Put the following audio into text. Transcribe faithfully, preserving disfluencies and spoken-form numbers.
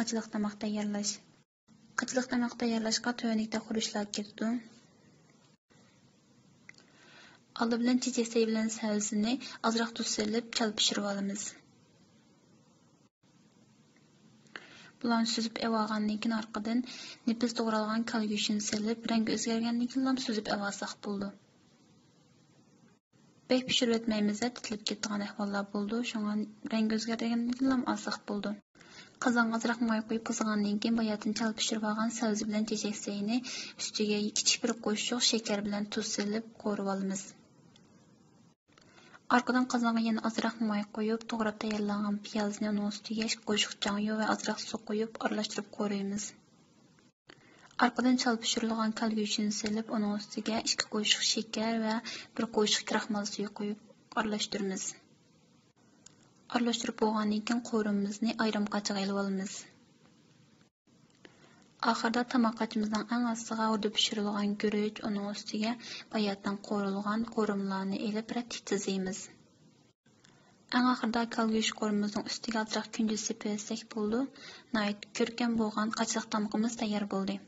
قاچىلىق تاماق تەييارلاش. قاچىلىق تاماق تەييارلاشقا تۆۋەندىكىدەك خۇرۇچلار كېتىدۇ. ئالدى بىلەن چېچەك سەي بىلەن سەۋزىنى ئازراق تۇز سېلىپ چالا پىشۇرۇۋالىمىز. بۇلارنى سۈزۈپ ئېلىۋالغاندىن كېيىن، ئارقىدىن نېپىز توغرالغان كالا گۆشىنى سېلىپ، رەڭگى ئۆزگەرگەندىن كېيىنلا سۈزۈپ ئېلىۋالساق بولىدۇ. بەك پىشۇرۇۋەتمەيمىز، تېتىلىپ كېتىدىغان ئەھۋاللار بولىدۇ، شۇڭا رەڭگى ئۆزگەرگەندىن كېيىنلا ئالساق بولىدۇ. قازانغا ئازراق ماي قۇيۇپ، قىزىغاندىن كېيىن، باياتىن چالا پىشۇرۇۋالغان سەۋزە بىلەن چېچەك سەينى ئۈستىگە كىچىك بىر قوشۇق شېكەر بىلەن تۇز سېلىپ قورۇۋالىمىز. ئارقىدىن قازانغا يەنە ئازراق ماي قۇيۇپ، توغراپ تەييارلانغان پىيازنى ئۇنىڭ ئۈستىگە ئىككى قوشۇق چاڭيو ۋە ئازراق سۇ قۇيۇپ، ئارىلاشتۇرۇپ قورۇيمىز. ئارقىدىن چالا پىشۇرۇلغان كالا گۆشىنى سېلىپ، ئۇنىڭ ئۈستىگە ئىككى قوشۇق شېكەر ۋە بىر قوشۇق كراخمال سۈيى قۇيۇپ ئارىلاشتۇرىمىز. ئارىلاشتۇرۇپ بولغاندىن كېيىن، قورۇمىمىزنى ئايرىم قاچىغا ئېلىۋالىمىز. ئاخىرىدا تاماق قاچىمىزنىڭ ئەڭ ئاستىغا ھوردا پىشۇرۇلغان گۈرۈچ، ئۇنىڭ ئۈستىگە باياتىن قورۇلغان قورۇمىلارنى ئېلىپ، رەتلىك تىزىيمىز. ئەڭ ئاخىرىدا كالا گۆش قورۇمىمىزنىڭ ئۈستىگە ئازراق كۈنجۈت سېپىۋەتسەك بولىدۇ. ناھايىتى كۆركەم بولغان قاچىلىق تامىقىمىز تەييار بولدى.